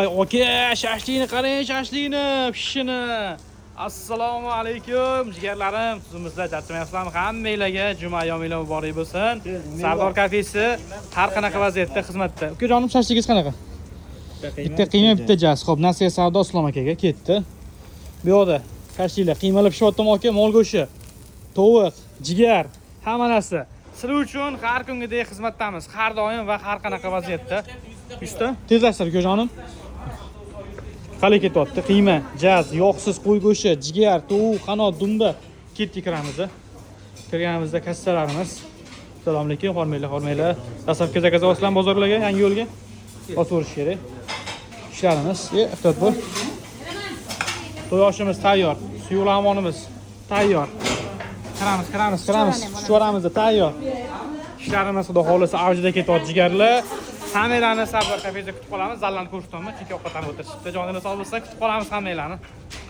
Aka, shashlikni qarang, shashlikni pishishini. Assalomu alaykum, jigarlarim. Tuzumizda charchamayapsizlarmi? Hammanglarga juma ayyominglar muborak bo'lsin. Sardor kafesi har qanaqa vaziyatda xizmatda. Ukajonim, shashligingiz qanaqa? Bitta qiyma, bitta jaz. Xo'p, nasiya savdo Islom akaga ketdi. Bu yoqda shashliklar qiymalab pishyaptimi, aka? Mol go'shti, tovuq, jigar, hamma narsa. Sizlar uchun har kungidek xizmatdamiz. Har doim va har qanaqa vaziyatda. Yuzta. Tezlashtir, ukajonim. Qalay ketyapti? Qiyma, jaz, yog'siz qo'y go'shti, jigar, tovuq, qanot, dumba. Ketdik, kiramiz. Kirganimizda kassalarimiz. Assalomu alaykum, hormanglar, hormanglar. Dastlabki zakaz olasizlarmi bozorlarga, yangi yo'lga? Bosaverish kerak. Ishlarimiz, ehtiyot bo'l. To'y oshimiz tayyor, suyuq lag'monimiz tayyor. Kiramiz, kiramiz, kiramiz. Chuchvaramiz tayyor. Ishlarimiz, xudo xohlasa, avjida ketyapti, jigarlar. Hammanglarni Sardor kafesida kutib qolamiz. Zallarni ko'rsataman, chunki ovqatlanib o'tirishibdi. Joninglar sog' bo'lsa, kutib qolamiz hammanglarni.